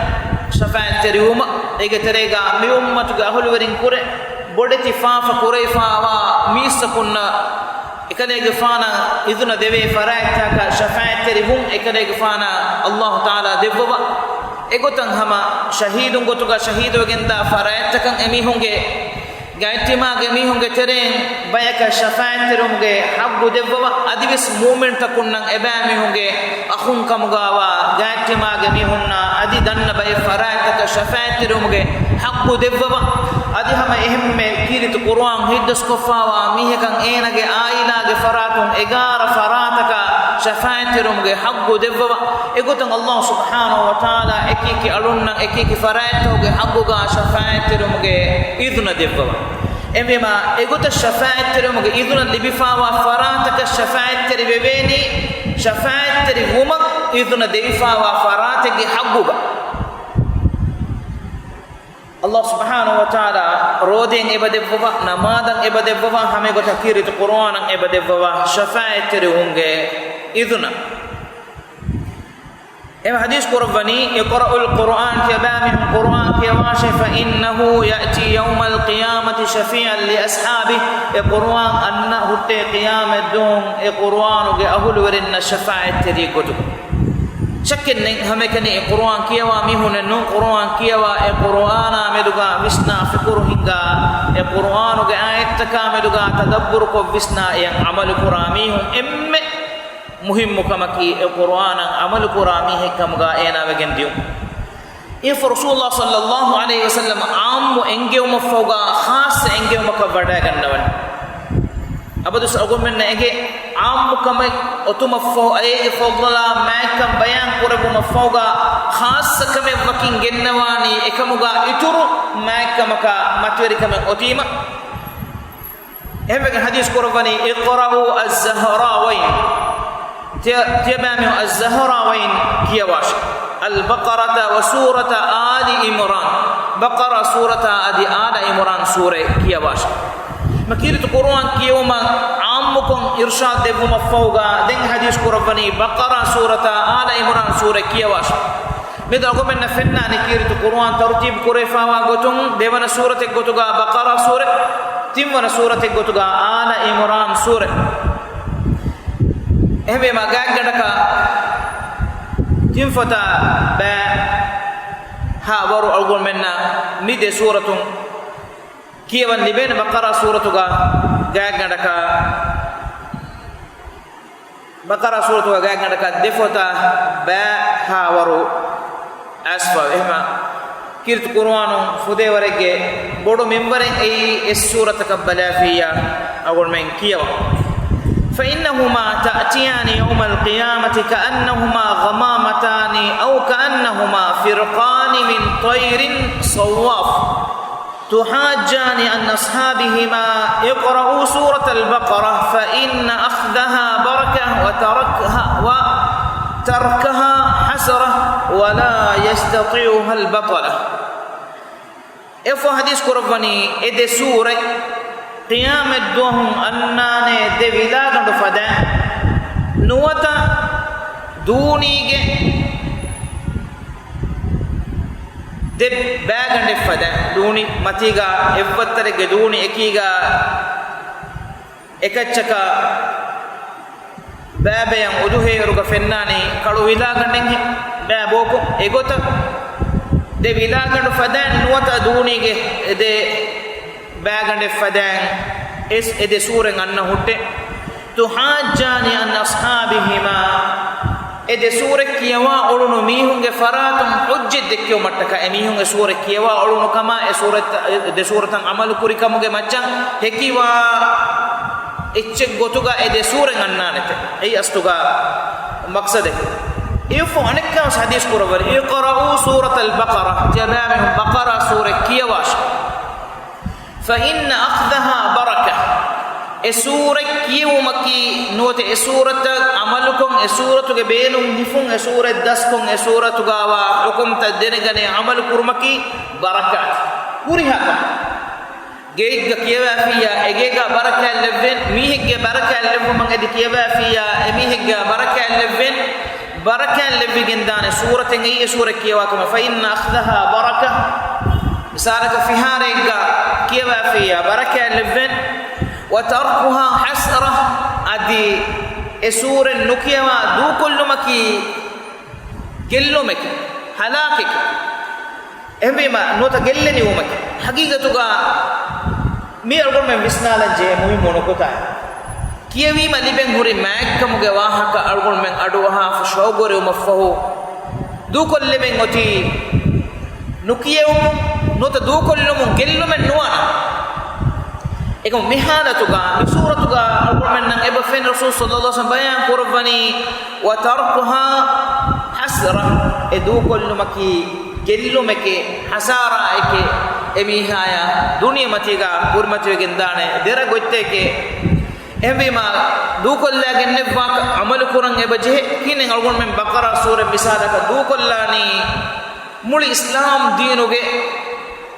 ޝަފާޢަތްތެރިވުމަށް، އޭގެ ތެރޭގަ މި އުއްމަތުގެ އަހުލުވެރިން ކުރެ ބޮޑެތި ފާފަ ކުރެވިފާވާ މީސްތަކުންނަށް އެކަލޭގެފާނަށް އިޒުނަ ދެވޭ ފަރާތްތަކަށް ޝަފާޢަތްތެރިވުން އެކަލޭގެފާނަށް ﷲ ތަޢާލާ ދެއްވަވާ. އެގޮތަށް ހަމަ ޝަހީދުން ގޮތުގަ ޝަހީދުވެގެންދާ ފަރާތްތަކަށް އެމީހުންގެ ގާތްތިމާގެ މީހުންގެ ތެރެއިން ބަޔަކަށް ޝަފާޢަތްތެރިވުމުގެ ޙައްޤު ދެއްވަވާ. އަދިވެސް މުއުމިންތަކުންނަށް އެބައިމީހުންގެ އަޚުން ކަމުގައިވާ ގާތްތިމާގެ މީހުންނާ އަދި ދަންނަ ބައެއް ފަރާތްތަކަށް ޝަފާޢަތްތެރިވުމުގެ ޙައްޤު ދެއްވަވާ. އަދި ހަމަ އެހެންމެ ކީރިތި ޤުރުއާން ހިތްދަސްކޮށްފާވާ މީހަކަށް އޭނާގެ އާއިލާގެ ފަރާތުން އެގާރަ ފަރާތަކަށް ޝަފާޢަތްތެރިވުމުގެ ޙައްޤު ދެއްވަވާ. އެގޮތަށް ﷲ ސުބްޙާނަހޫ ވަތަޢާލާ އެކިއެކި އަޅުންނަށް އެކިއެކި ފަރާތްތަކުގެ ޙައްޤުގަ ޝަފާޢަތްތެރިވުމުގެ އިޛުނަ ދެއްވަވާ. އެހެންވީމާ، އެގޮތަށް ޝަފާޢަތްތެރިވުމުގެ އިޛުނަ ލިބިފާވާ ފަރާތަކަށް ޝަފާޢަތްތެރި ވެވޭނީ، ޝަފާޢަތްތެރި ވުމަށް އިޛުނަ ދެވިފާވާ ފަރާތެއްގެ ޙައްޤުގަ. ﷲ ސުބްޙާނަހޫ ވަތަޢާލާ ރޯދައަށް އެބަ ދެއްވަވާ، ނަމާދަށް އެބަ ދެއްވަވާ، ހަމައެގޮތަށް ކީރިތި ޤުރުއާނަށް އެބަ ދެއްވަވާ ޝަފާޢަތްތެރިވުމުގެ އިޛުނަ. އެ ޙަދީޘް ކުރައްވަނީ، اقرؤوا القرآن، ތިޔަބައިމީހުން ޤުރުއާން ކިޔަވާށޭ، فإنه يأتي يوم القيامة شفيعا لأصحابه، އެ ޤުރުއާން އަންނަ ހުއްޓޭ ޤިޔާމަތްދުވަހު އެ ޤުރުއާނުގެ އަހުލުވެރިންނަށް ޝަފާޢަތްތެރި ގޮތުގަ. ޝައްކެއް ނެތް، ހަމައެކަނި އެ ޤުރުއާން ކިޔަވާ މީހުންނެއް ނޫން، ޤުރުއާން ކިޔަވާ އެ ޤުރުއާނާ މެދުގަ ވިސްނާ ފިކުރު ހިންގާ، އެ ޤުރުއާނުގެ އާޔަތްތަކާ މެދުގަ ތަދައްބުރުކޮށް ވިސްނާ އެޔަށް ޢަމަލުކުރާ މީހުން އެންމެ މުހިއްމު ކަމަކީ، އެ ޤުރުއާނަށް ޢަމަލުކުރާ މީހެއްކަމުގަ އޭނާވެގެން ދިޔުން. އެއަށްފަހު ރަސޫލުﷲ ޞައްލަﷲު ޢަލައިހި ވަސައްލަމަ ޢާއްމު އެންގެވުމަށްފަހުގަ ޚާއްޞަ އެންގެވުމަކަށް ވަޑައިގަންނަވަނީ. އަބަދުވެސް އަޅުގަނޑުމެންނަށް އެނގޭ، ޢާއްމު ކަމެއް އޮތުމަށްފަހު، އޭގެ ފަޟްލާ މާތްކަން ބަޔާން ކުރެއްވުމަށްފަހުގަ، ޚާއްޞަ ކަމެއް ވަކިން ގެންނަވާނީ އެކަމުގަ އިތުރު މާތްކަމަކަށް މަތިވެރިކަމެއް އޮތީމަ. އެހެންވެގެން ޙަދީޘް ކުރައްވަނީ، اقرؤوا الزهراوين. ތިޔަ-، ތިޔަބައިމީހުން الزهراوين ކިޔަވާށި. البقرة وسورة آل عمران. ބަޤަރާ ސޫރަތާ އަދި އާލަ ޢިމްރާން ސޫރަތް ކިޔަވާށި. މި ކީރިތި ޤުރުއާން ކިޔެވުމަށް ޢާއްމުކޮށް އިރުޝާދު ދެއްވުމަށްފަހުގަ، ދެން ޙަދީޘް ކުރައްވަނީ، ބަޤަރާ ސޫރަތާ އާލަ ޢިމްރާން ސޫރަތް ކިޔަވާށި. މިއަދު އަޅުގަނޑުމެންނަށް ފެންނާނީ ކީރިތި ޤުރުއާން ތަރުތީބު ކުރެވިފާވާ ގޮތުން، ދެވަނަ ސޫރަތެއްގެ ގޮތުގަ ބަޤަރާ ސޫރަތް، ތިންވަނަ ސޫރަތެއްގެ ގޮތުގަ އާލަ ޢިމްރާން ސޫރަތް. އެހެންވީމަ، ގާތްގަނޑަކަށް ތިންފޮތާ ބައި ހާވަރު އަޅުގަނޑުމެންނަށް މި ދެ ސޫރަތުން ކިޔަވަން ލިބޭނެ. ބަޤަރާ ސޫރަތުގަ ގާތްގަނޑަކަށް ބަޤަރާ ސޫރަތުގަ ގާތްގަނޑަކަށް ދެފޮތާ ބައި ހާވަރު އައިސްފަވޭ. އެހެންވީމަ، ކީރިތި ޤުރުއާނުން ފުދޭވަރެއްގެ ބޮޑު މިންވަރެއް އެއީ އެއް ސޫރަތަކަށް ބަލާފިއްޔާ އަޅުގަނޑުމެން ކިޔަވަން. فإنهما تأتيان يوم القيامة كأنهما غمامتان أو كأنهما فرقان من طير صواف. تحاجان عن أصحابهما، اقرؤوا سورة البقرة فإن أخذها بركة وتركها، وتركها حسرة ولا يستطيعها البطلة. އެއަށްފަހު ޙަދީޘް ކުރައްވަނީ، އެ ދެ ސޫރަތް ޤިޔާމަތްދުވަހު އަންނާނެ ދެ ވިލާގަނޑު ފަދައިން، ނުވަތަ ދޫނީގެ ދެ ބައިގަނޑެއް ފަދައިން. ދޫނި މަތީގަ އެއްވައްތަރެއްގެ ދޫނި އެކީގަ އެކައްޗަކަށް ބައިބަޔަށް އުދުހޭވަރުގަ ފެންނާނީ ކަޅު ވިލާގަނޑެއްހެން ބައި ބޯކޮށް. އެގޮތަށް ދެ ވިލާގަނޑު ފަދައިން ނުވަތަ ދޫނީގެ ދެ ބައިގަނޑެއް ފަދައިން އެސް އެ ދެ ސޫރަތް އަންނަ ހުއްޓެ. تحاجان عن أصحابهما، އެ ދެ ސޫރަތް ކިޔަވާ އުޅުނު މީހުންގެ ފަރާތުން ޙުއްޖަތް ދެއްކެވުމަށްޓަކާ، އެ މީހުން އެ ސޫރަތް ކިޔަވާ އުޅުނު ކަމާ، އެ ސޫރަތް، އެ ދެ ސޫރަތަށް ޢަމަލު ކުރި ކަމުގެ މައްޗަށް ހެކިވާ އެއްޗެއް ގޮތުގަ އެ ދެ ސޫރަތް އަންނާނެތެ. އެއީ އަސްލުގަ މަޤްޞަދެއް. އެއަށްފަހު އަނެއްކާވެސް ޙަދީޘް ކުރައްވަރި، اقرؤوا سورة البقرة، ތިޔަބައިމީހުން ބަޤަރާ ސޫރަތް ކިޔަވާށި. فإن أخذها بركة، އެ ސޫރަތް ކިޔެވުމަކީ ނުވަތަ އެ ސޫރަތަށް ޢަމަލުކޮށް، އެ ސޫރަތުގެ ބޭނުން ހިފުން، އެ ސޫރަތް ދަސްކޮށް، އެ ސޫރަތުގަވާ ޙުކުމްތައް ދެނެގަނެ ޢަމަލު ކުރުމަކީ ބަރަކާތް. ހުރިހާ ކަމެއް. ގެއެއްގަ ކިޔަވާފިއްޔާ އެގޭގަ ބަރަކާތް ލެއްވެން، މީހެއްގެ ބަރަކާތް ލެއްވުމަށް އެދި ކިޔަވާފިއްޔާ އެމީހެއްގެ ބަރަކާތް ލެއްވެން، ބަރަކާތް ލެއްވިގެންދާނެ ސޫރަތެއް އެއީ އެ ސޫރަތް ކިޔަވާ ކަމަށް. فإن أخذها بركة، މިސާލަކަށް ފިހާރައެއްގަ ކިޔަވާފިއްޔާ ބަރަކާތް ލެއްވެން، وتركها حسرة، އަދި އެ ސޫރަތް ނުކިޔަވާ ދޫކޮށްލުމަކީ ގެއްލުމެކޭ، ހަލާކެކޭ. އެހެންވީމަ، ނުވަތަ ގެއްލެނިވުމަކީ. ޙަޤީޤަތުގަ މީ އަޅުގަނޑުމެން ވިސްނާލަން ޖެހޭ މުހިއްމު ނުކުތާއެއް. ކިޔެވީމަ ލިބެން ހުރި މާތްކަމުގެ ވާހަކަ އަޅުގަނޑުމެން އަޑުއަހާފަ ޝައުގުވެރިވުމަށްފަހު، ދޫކޮށްލެވެން އޮތީ ނުކިޔެވުމުން، ނުވަތަ ދޫކޮށްލުމުން ގެއްލުމެއް ނުވާނެ. އެކަމު މި ޙާލަތުގަ، މި ސޫރަތުގަ އަޅުގަނޑުމެންނަށް އެބަ ފެން ރަސޫލު ޞައްލައްލާހު ޢަލައިހި ވަސައްލަމަ ބަޔާން ކުރައްވަނީ، "وتركها حسرة." އެ ދޫކޮށްލުމަކީ ގެއްލުމެކޭ، ހަސާރާއެކޭ، އެ މީހާޔަށް ދުނިޔެމަތީގަ ކުރިމަތިވެގެންދާނެ ދެރަ ގޮތްތަކެކޭ. އެހެންވީމަ، ދޫކޮށްލާގެންނެއްވާކަށް ޢަމަލު ކުރަން އެބަ ޖެހޭ. ކިހިނެއް އަޅުގަނޑުމެން ބަޤަރާ ސޫރަ މިސާލަކަށް ދޫކޮށްލާނީ؟ މުޅި އިސްލާމް ދީނުގެ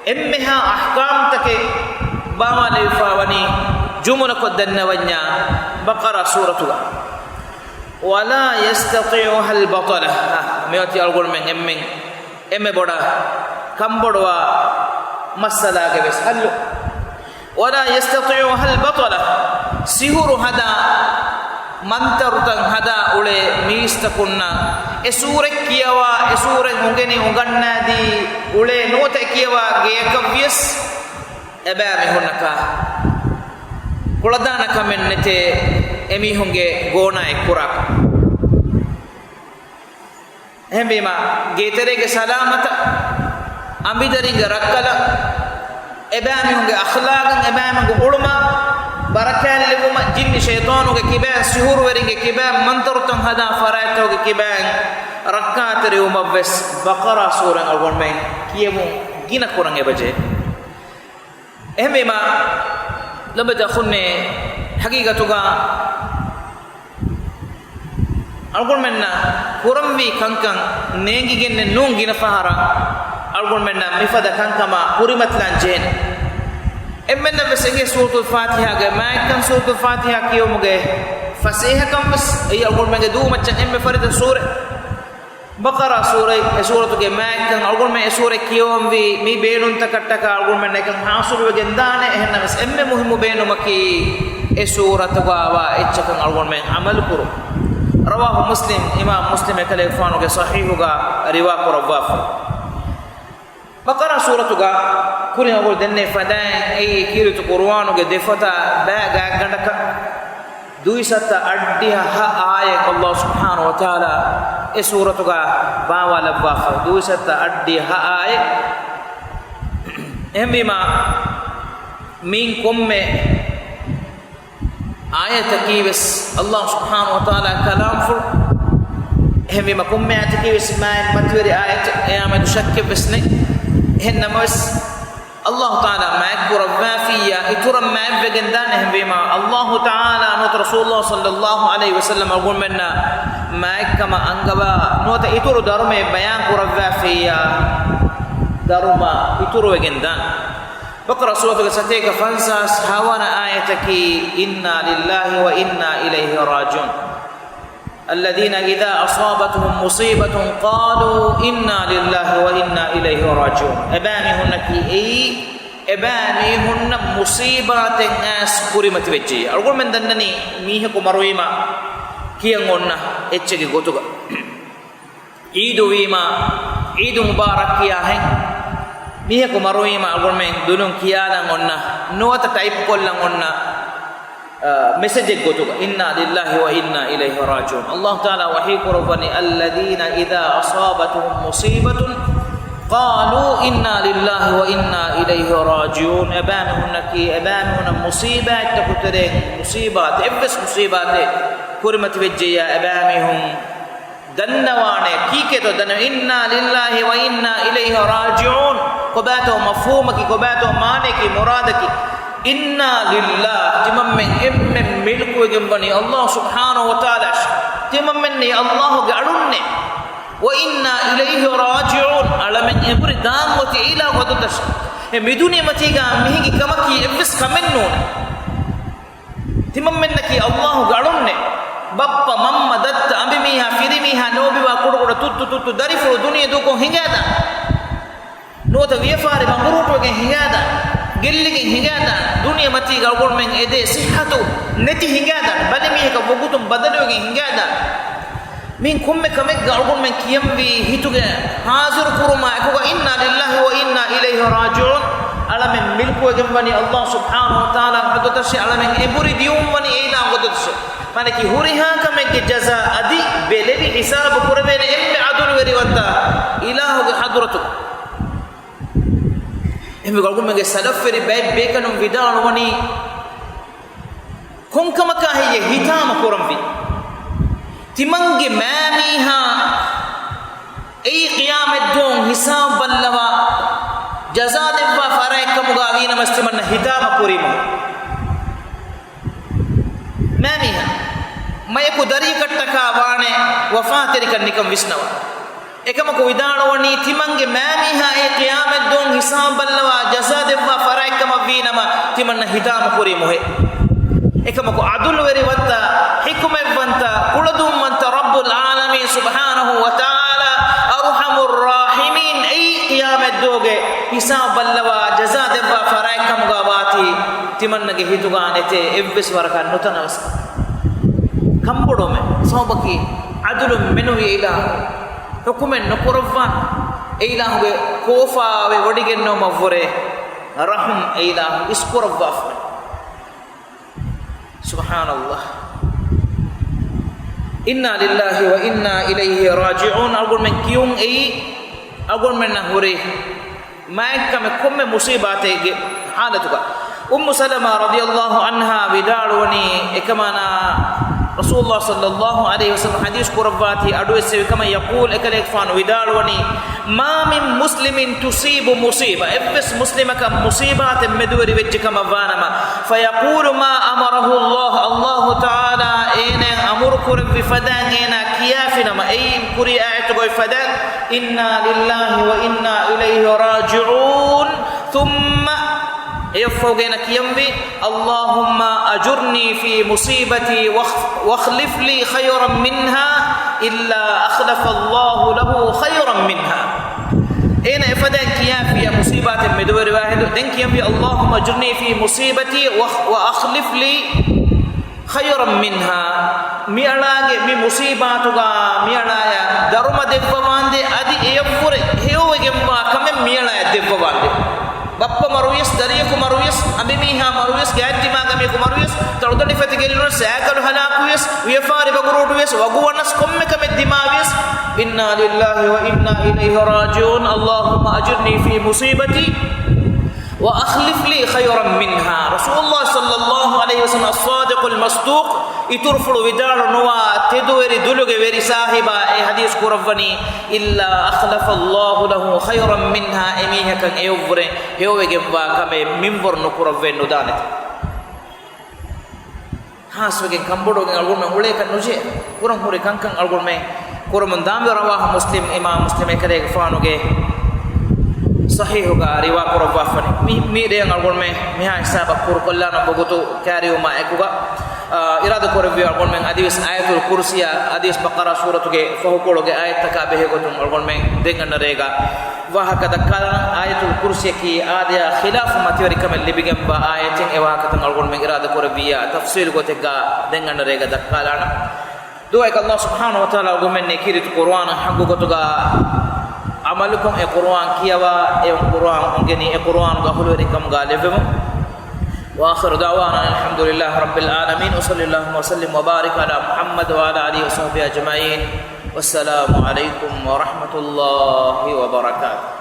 އެންމެހާ އަޙްކާމްތަކެއް ބާވާލެވިފައިވަނީ ޖުމުލަކޮށް ދަންނަވަންޏާ ބަޤަރާ ސޫރަތުގަ. "ولا يستطيعها البطلة." މިއޮތީ އަޅުގަނޑުމެން އެންމެން އެންމެ ބޮޑަށް ކަންބޮޑުވާ މައްސަލާގެ ވެސް ޙައްލު. "ولا يستطيعها البطلة." ސިހުރު ހަދާ، މަންތަރުތައް ހަދާ އުޅޭ މީސްތަކުންނަށް އެ ސޫރަތް ކިޔަވާ، އެ ސޫރަތް އުނގެނި އުނގަންނާދީ އުޅޭ ނުވަތަ އެ ކިޔަވާ ގެޔަކަށްވިޔަސް އެބައިމީހުންނަކަށް ކުޅަދާނަ ކަމެއް ނެތޭ އެމީހުންގެ ގޯނާ އެއްކުރާކަށް. އެހެންވީމަ، ގޭތެރޭގެ ސަލާމަތަށް، އަނބިދަރިންގެ ރައްކަލަށް، އެބައިމީހުންގެ އަޚްލާގަށް، އެބައިމީހުންގެ އުޅުމަށް ބަރަކާތްލެއްވުމަށް، ޖިންނި ޝައިޠާނުގެ ކިބައިން، ސިހުރުވެރިންގެ ކިބައިން، މަންތަރުތައް ހަދާ ފަރާތްތަކުގެ ކިބައިން ރައްކާތެރިވުމަށްވެސް ބަޤަރާ ސޫރަތް އަޅުގަނޑުމެން ކިޔެވުން ގިނަ ކުރަން އެބަޖެހޭ. އެހެންވީމަ، ލޮބުވެތި އަޚުންނޭ، ޙަޤީޤަތުގަ އަޅުގަނޑުމެންނަށް ކުރަންވީ ކަންކަން ނޭނގިގެންނެއް ނޫން. ގިނަ ފަހަރަށް އަޅުގަނޑުމެންނަށް މިފަދަ ކަންކަމާ ކުރިމަތިލާން ޖެހޭނެ. އެންމެންނަށް ވެސް އެނގޭ ސޫރަތުލް ފާތިޙާގެ މާތްކަން، ސޫރަތުލް ފާތިޙާ ކިޔެވުމުގެ ފަސޭހަކަން ވެސް. އެއީ އަޅުގަނޑުމެންގެ ދޫމައްޗަށް އެންމެ ފަރިތަ ސޫރަތް. ބަޤަރާ ސޫރަތް، އެ ސޫރަތުގެ މާތްކަން އަޅުގަނޑުމެން އެ ސޫރަތް ކިޔަވަންވީ މި ބޭނުންތަކަށްޓަކާ އަޅުގަނޑުމެންނަށް އެކަން ޙާޞިލުވެގެން ދާނެ. އެހެންނަމަވެސް އެންމެ މުހިއްމު ބޭނުމަކީ އެ ސޫރަތުގައިވާ އެއްޗަކަށް އަޅުގަނޑުމެން ޢަމަލު ކުރުން. ރަވާހު މުސްލިމް، އިމާމް މުސްލިމް އެކަލޭގެފާނުގެ ޞަޙީޙުގަ ރިވާ ކުރައްވާފަ. ބަޤަރާ ސޫރަތުގަ ކުރިން އަގު ދެންނެވި ފަދައިން އެއީ ކީރިތި ޤުރުއާނުގެ ދެފަތަ ބައި ގާތްގަނޑަކަށް ދުއިސައްތަ އަށްޑިހަ ހަ އާޔަތް ﷲ ސުބްޙާނަހޫ ވަތަޢާލާ އެ ސޫރަތުގަ ބާވާލައްވާފަ. ދުއިސައްތަ އަށްޑިހަ ހަ އާޔަތް. އެހެންވީމަ، މިއިން ކޮންމެ އާޔަތަކީ ވެސް ﷲ ސުބްޙާނަހޫ ވަތަޢާލާ ކަލާމްފުޅު. އެހެންވީމަ، ކޮންމެ އާޔަތަކީ ވެސް މާތް މަތިވެރި އާޔަތެއް، އެއާމެދު ޝައްކެއް ވެސް ނެތް. އެހެން ނަމަވެސް، ﷲ ތަޢާލާ މާތް ކުރައްވާފިއްޔާ އިތުރަށް މާތްވެގެން ދާނެ. އެހެންވީމަ، ﷲ ތަޢާލާ ނުވަތަ ރަސޫލުﷲ ޞައްލައްލާހު ޢަލައިހި ވަސައްލަމަ އަޅުގަނޑުމެންނަށް މާތްކަމަށް އަންގަވާ ނުވަތަ އިތުރު ދަރުމައެއް ބަޔާން ކުރައްވާފިއްޔާ، ދަރުމަ އިތުރުވެގެން ދާނެ. ބަޤަރާ ސޫރަތުގެ ސަތޭކަ ފަންސާސް ހަވަނަ އާޔަތަކީ، "إنا لله وإنا إليه راجعون. الذين إذا أصابتهم مصيبة قالوا إنا لله وإنا إليه راجعون." އެބައިމީހުންނަކީ އެއީ، އެބައިމީހުންނަށް މުޞީބާތެއް އައިސް ކުރިމަތިވެއްޖެއްޔާ. އަޅުގަނޑުމެން ދަންނަނީ މީހަކު މަރުވީމަ ކިޔަން އޮންނަ އެއްޗެއްގެ ގޮތުގަ. ޢީދު ވީމަ، ޢީދު މުބާރަކް ކިޔާހެން، މީހަކު މަރުވީމަ އަޅުގަނޑުމެން ދުލުން ކިޔާލަން އޮންނަ، ނުވަތަ ޓައިޕް ކޮށްލަން އޮންނަ، އަ، މެސެޖެއް ގޮތުގަ، "إنا لله وإنا إليه راجعون." ﷲ ތަޢާލާ ވަޙީ ކުރައްވަނީ، "الذين إذا أصابتهم مصيبة قالوا إنا لله وإنا إليه راجعون." އެބައިމީހުންނަކީ، އެބައިމީހުންނަށް މުޞީބާތްތަކު ތެރެއިން މުޞީބާތެއް، އެއްވެސް މުޞީބާތެއް ކުރިމަތިވެއްޖެއްޔާ، އެބައިމީހުން ދަންނަވާނެ، ކީކޭތޯ ދަންނަވާ، "إنا لله وإنا إليه راجعون." ކޮބާތޯ މަފްހޫމަކީ، ކޮބާތޯ މާނަޔަކީ، މުރާދަކީ؟ "إنا لله." ތިމަންމެން އެންމެން މިލްކުވެގެންވަނީ ﷲ ސުބްޙާނަހޫ ވަތަޢާލާއަށް. ތިމަންމެންނެއް ﷲގެ އަޅުންނޭ. "وإنا إليه راجعون." އަޅަމެން އެނބުރި ދާން އޮތީ އިލާހު ޙަޟްރަތަށް. އެ މިދުނިޔެމަތީގަ މިހިނގި ކަމަކީ އެއްވެސް ކަމެއް ނޫނޭ. ތިމަންމެންނަކީ ﷲގެ އަޅުންނޭ. ބައްޕަ، މަންމަ، ދައްތަ، އަނބިމީހާ، ފިރިމީހާ، ލޯބިވާ ކުޑަކުޑަ ތުއްތު ތުއްތު ދަރިފުޅު ދުނިޔެ ދޫކޮށް ހިނގާދާނެ. ނުވަތަ ވިޔަފާރި މަގުރޫޓުވެގެން ހިނގާދާނެ. ގެއްލިގެން ހިނގާދާނެ. ދުނިޔެމަތީގަ އަޅުގަނޑުމެން އެދޭ ޞިއްޙަތު ނެތި ހިނގާދާނެ. ބަލިމީހަކަށް ވަގުތުން ބަދަލުވެގެން ހިނގާދާނެ. މިއިން ކޮންމެ ކަމެއްގަ އަޅުގަނޑުމެން ކިޔަންވީ ހިތުގެ ޙާޟިރު ކުރުމާ އެކުގަ، "إنا لله وإنا إليه راجعون." އަޅަމެން މިލްކުވެގެންވަނީ ﷲ ސުބްޙާނަހޫ ވަތަޢާލާގެ ޙަޟްރަތަށޭ، އަޅަމެން އެނބުރި ދިޔުންވަނީ އެ އިލާހުގެ ޙަޟްރަތަށޭ. މާނައަކީ ހުރިހާ ކަމެއްގެ ޖަޒާ އަދި ބެލެވި ޙިސާބު ކުރެވޭނެ އެންމެ ޢަދުލުވެރިވަންތަ އިލާހުގެ ޙަޟްރަތު. އެހެންވެ، އަޅުގަނޑުމެންގެ ސަލަފްވެރި ބައެއް ބޭކަލުން ވިދާޅުވަނީ، ކޮންކަމަކާ ހެއްޔޭ ހިތާމަ ކުރަންވީ؟ ތިމަންގެ މާމީހާ އެއީ ޤިޔާމަތްދުވަހު ހިސާބު ބައްލަވާ ޖަޒާ ދެއްވާ ފަރާތްކަމުގަ ވީނަމަސް ތިމަންނަ ހިތާމަ ކުރީމަ. މާމީހާ މަޔަކު ދަރިއަކަށްޓަކާ ވާނެ ވަފާތެރިކަން ނިކަން ވިސްނަވާ. އެކަމަކު ވިދާޅުވަނީ ތިމަންގެ މާމީހާ އެ ޤިޔާމަތްދުވަހު ހިސާބު ބައްލަވާ ޖަޒާ ދެއްވާ ފަރާތްކަމަށް ވީނަމަ ތިމަންނަ ހިތާމަ ކުރީމުހޭ. އެކަމަކު ޢަދުލުވެރިވަންތަ، ޙިކުމަތްވަންތަ، ކުޅަދުންވަންތަ ރައްބުލް ޢާލަމީން ސުބްޙާނަހޫ ވަތަޢާލާ އަރްޙަމުއްރާޙިމީން އެއީ ޤިޔާމަތްދުވަހުގެ ހިސާބު ބައްލަވާ ޖަޒާ ދެއްވާ ފަރާތްކަމުގަ ވާތީ ތިމަންނަގެ ހިތުގަ ނެތޭ އެއްވެސް ވަރަކަށް ނުތަނަވަސްކަން. ކަންބޮޑުވުމެއް ސަބަބަކީ ޢަދުލުން މެނުވި އެއިލާހު ޙުކުމެއް ނުކުރައްވާން، އެއިލާހުގެ ކޯފާވެ ވޮޑިގެންނެވުމަށްވުރެ ރަޙުމް އެއިލާހު އިސްކުރައްވާފަ. ސުބްޙާނަﷲ. އިންނާ ލިއްލާހި ވަ އިންނާ އިލައިހި ރާޖިޢޫން. އަޅުގަނޑުމެން ކިޔުން އެއީ އަޅުގަނޑުމެންނަށް ހުރި މާތްކަމެއް ކޮންމެ މުޞީބާތެއްގެ ޙާލަތުގަ. އުއްމު ސަލަމާ ރަޟިޔަﷲ ޢަންހާ ވިދާޅުވަނީ، އެކަމާނާ ރަސޫލުﷲ ޞައްލަﷲ ޢަލައިހި ވަސައްލަމަ ޙަދީޘް ކުރައްވާތީ އަޑުއެއްސެވި ކަމަށް، ޔަޤޫލު، އެކަލޭގެފާނު ވިދާޅުވަނީ، ما من مسلم تصيبه مصيبة، އެއްވެސް މުސްލިމަކަށް މުޞީބާތެއް މެދުވެރި ވެއްޖެ ކަމަށް ވާނަމަ، فيقول ما أمره الله، ﷲ ތަޢާލާ އޭނައަށް އަމުރު ކުރެއްވި ފަދައިން އޭނާ ކިޔާފިނަމަ، އެއީ ކުރީ އާޔަތުގައި ފަދައިން، إنا لله وإنا إليه راجعون، ثم އެއަށްފަހުގައި އޭނަ ކިޔަންވީ، اللهم أجرني في مصيبتي واخ-، واخلف لي خيرا منها إلا أخلف الله له خيرا منها. އޭނަ އެފަދައިން ކިޔާފިޔާ މުޞީބާތެއް މެދުވެރިވާ ހިނދު ދެން ކިޔަންވީ، اللهم أجرني في مصيبتي واخ-، وأخلف لي خيرا منها، މިއަޅާގެ މި މުޞީބާތުގަ މިއަޅާޔަށް ދަރުމަ ދެއްވަވާނދޭ، އަދި އެޔަށްވުރެ ހެޔޮވެގެންވާ ކަމެއް މިއަޅާޔަށް ދެއްވަވާނދޭ. ބައްޕަ މަރުވިޔަސް، ދަރިޔަކު މަރުވިޔަސް، އަނބިމީހާ މަރުވިޔަސް، ގާތްތިމާގަ މީހަކު މަރުވިޔަސް، ތަޅުދަނޑިފަތި ގެއްލުނަސް، ސައިކަލު ހަލާކުވިޔަސް، ވިޔަފާރި ވަގުރޫޓުވިޔަސް، ވަގުވަނަސް ކޮންމެ ކަމެއް ދިމާވިޔަސް، إنا لله وإنا إليه راجعون، اللهم أجرني في مصيبتي وأخلف لي خيرا منها. ރަސޫލުﷲ ޞައްލަﷲ ޢަލައިހި ވަސައްލަމަ الصادق المصدوق، އިތުރުފުޅު ވިދާޅު ނުވާ ތެދުވެރި ދުލުގެ ވެރި ސާހިބާ އެ ޙަދީޘް ކުރައްވަނީ، إلا أخلف الله له خيرا منها، އެމީހަކަށް އެޔަށްވުރެ ހެޔޮވެގެންވާ ކަމެއް މިންވަރު ނުކުރައްވައެއް ނުދާނެތެ. ޚާއްޞަވެގެން ކަންބޮޑުވެގެން އަޅުގަނޑުމެން އުޅޭކަށް ނުޖެހޭ. ކުރަން ހުރި ކަންކަން އަޅުގަނޑުމެން ކުރަމުން ދާންވެ. رواه مسلم، އިމާމު މުސްލިމް އެކަލޭގެފާނުގެ ޞަޙީޙުގަ ރިވާ ކުރައްވާފަނި. މި، މި ރެޔަށް އަޅުގަނޑުމެން މިހާ ހިސާބަށް ކުރުކޮށްލާނަން ވަގުތު ކައިރިވުމާ އެކުގަ، އާ، އިރާދަ ކުރެއްވި އަޅުގަނޑުމެން އަދިވެސް އާޔަތުލް ކުރުސިޔާ އަދިވެސް ބަޤަރާ ސޫރަތުގެ ފަހުކޮޅުގެ އާޔަތްތަކާ ބެހޭގޮތުން އަޅުގަނޑުމެން ދެން އަންނަ ރޭގަ ވާހަކަ ދައްކާލަން. އާޔަތުލް ކުރުސިއަކީ އާދަޔާ ޚިލާފު މަތިވެރިކަމެއް ލިބިގެންވާ އާޔަތެއް. އެ ވާހަކަތައް އަޅުގަނޑުމެން އިރާދަ ކުރެއްވިއްޔާ ތަފްޞީލު ގޮތެއްގަ ދެން އަންނަ ރޭގަ ދައްކާލާނަން. ދުޢާއަކީ ﷲ ސުބްޙާނަހޫ ވަތަޢާލާ އަޅުގަނޑުމެންނަށް ކީރިތި ޤުރުއާނަށް ޙައްޤު ގޮތުގަ ޢަމަލުކޮށް، އެ ޤުރުއާން ކިޔަވާ، އެ ޤުރުއާން އުނގެނި، އެ ޤުރުއާނުގެ އަހުލުވެރިކަމުގަ ލެއްވެމުން. وآخر دعوانا أن الحمد لله رب العالمين، وصل اللهم وسلم وبارك على محمد وعلى آله وصحبه أجمعين، والسلام عليكم ورحمة الله وبركاته.